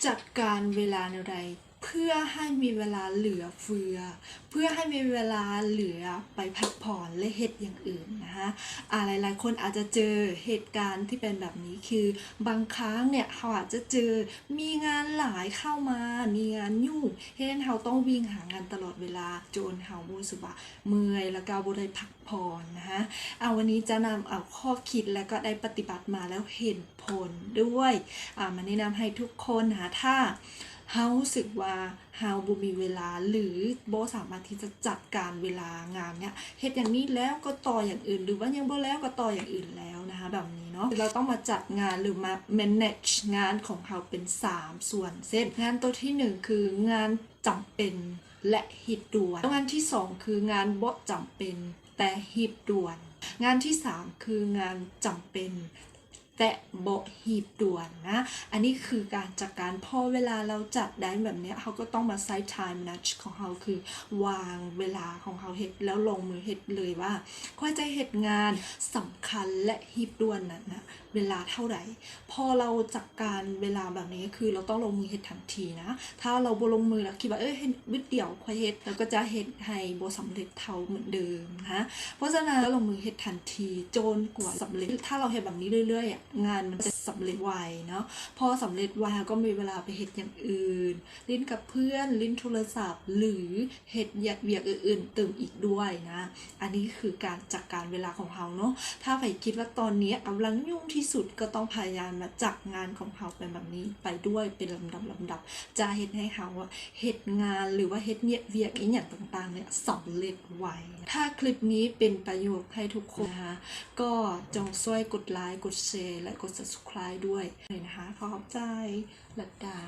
ຈັດການເວລາແນວໃດ ເພື່ອໃຫ້ມີເວລາເຫຼືອເຟືອ ເພື່ອໃຫ້ມີເວລາເຫຼືອໄປພັກຜ່ອນ ແລະ ເຮັດຢ່າງອື່ນນະຄະ. ອາ ຫຼາຍໆຄົນອາດຈະເຈີເຫດການທີ່ເປັນແບບນີ້ ຄືບາງຄັ້ງເນຍ ເຮົາອາດຈະເຈີມີງານຫຼາຍເຂົ້າມາ ມີງານຫຍຸ້ງ ເຮັດໃຫ້ເຮົາຕ້ອງວິ່ງຫາງານຕະຫຼອດເວລາ ຈົນເຮົາຮູ້ສຶກວ່າເມື່ອຍ ແລ້ວກໍບໍ່ໄດ້ພັກຜ່ອນນະຄະ. ອາ ວັນນີ້ຈະນຳເອົາຂໍ້ຄິດ ແລ້ວກໍໄດ້ປະຕິບັດມາແລ້ວເຫັນຜົນດ້ວຍ ອາ ມາແນະນຳໃຫ້ທຸກຄົນນະຄະ. ຖ້າເຮົາຮູ້ສຶກວ່າເຮົາບໍ່ມີເວລາ ຫຼື ບໍ່ສາມາດທີ່ຈະຈັດການເວລາງານເນຍ ເຮັດຢ່າງນີ້ແລ້ວກໍຕໍ່ຢ່າງອື່ນ ຫຼືວ່າຍັງບໍ່ແລ້ວກໍຕໍ່ຢ່າງອື່ນແລ້ວນະຄະ ແບບນີ້ເນາະ. ເຮົາຕ້ອງມາຈັດງານ ຫຼື ມາ manage ງານຂອງເຮົາເປັນສາມສ່ວນ ເຊັ່ນ ງານຕົວທີໜຶ່ງ ຄືງານຈຳເປັນ ແລະ ຮີບດ່ວນ, ແລ້ວງານທີສອງ ຄືງານບໍ່ຈຳເປັນ ແຕ່ຮີບດ່ວນ, ງານທີສາມ ຄືງານຈຳເປັນ ແຕ່ບໍ່ຮີບດ່ວນນະ. ອັນນີ້ຄືການຈັດການ ພໍເວລາເຮົາຈັດໄດ້ແບບເນຍ ເຮົາກໍຕ້ອງມາໃຊ້ time manage ຂອງເຮົາ ຄືວາງເວລາຂອງເຮົາເຮັດ ແລ້ວລົງມືເຮັດເລີຍວ່າ ຂ້ອຍຈະເຮັດງານສຳຄັນ ແລະ ຮີບດ່ວນນັ້ນນະ ເວລາເທົ່າໃດ. ພໍເຮົາຈັດການເວລາແບບນີ້ ຄືເຮົາຕ້ອງລົງມືເຮັດທັນທີນະ. ຖ້າເຮົາບໍ່ລົງມື ແລ້ວຄິດວ່າ ເອີ ເຮັດບຶດດຽວຄ່ອຍເຮັດ ແລ້ວກໍຈະເຮັດໃຫ້ບໍ່ສຳເລັດເທົ່າເໝືອນເດີມນະ. ເພາະສະນັ້ນ ຕ້ອງລົງມືເຮັດທັນທີຈົນກວ່າສຳເລັດ. ຖ້າເຮົາເຮັດແບບນີ້ເລື້ອຍໆ ອະ ງານມັນຈະສຳເລັດໄວເນາະ. ພໍສຳເລັດໄວ ເຮົາກໍມີເວລາໄປເຮັດຢ່າງອື່ນ ຫຼິ້ນກັບເພື່ອນ ຫຼິ້ນໂທລະສັບ ຫຼື ເຮັດວຽກອື່ນໆຕື່ມອີກດ້ວຍນະ. ອັນນີ້ຄືການຈັດການເວລາຂອງເຮົາເນາະ. ຖ້າໃຜຄິດວ່າຕອນເນີ້ຍກຳລັງຫຍຸ້ງທີ່ສຸດ ກໍຕ້ອງພະຍາຍາມມາຈັດງານຂອງເຮົາໄປແບບນີ້ໄປດ້ວຍເປັນລຳດັບໆ ຈະເຮັດໃຫ້ເຮົາເຮັດງານ ຫຼືວ່າເຮັດວຽກອີ່ຫຍັງຕ່າງໆເນີ້ຍສຳເລັດໄວ. ຖ້າຄລິບນີ້ເປັນປະໂຫຍດໃຫ້ທຸກຄົນນະຄະ ກໍຈົ່ງຊ່ວຍກົດໄລ ກົດແຊ ແລະ ກົດ subscribe ດ້ວຍນະຄະ. ຂໍຂອບໃຈ. ລັດດາ.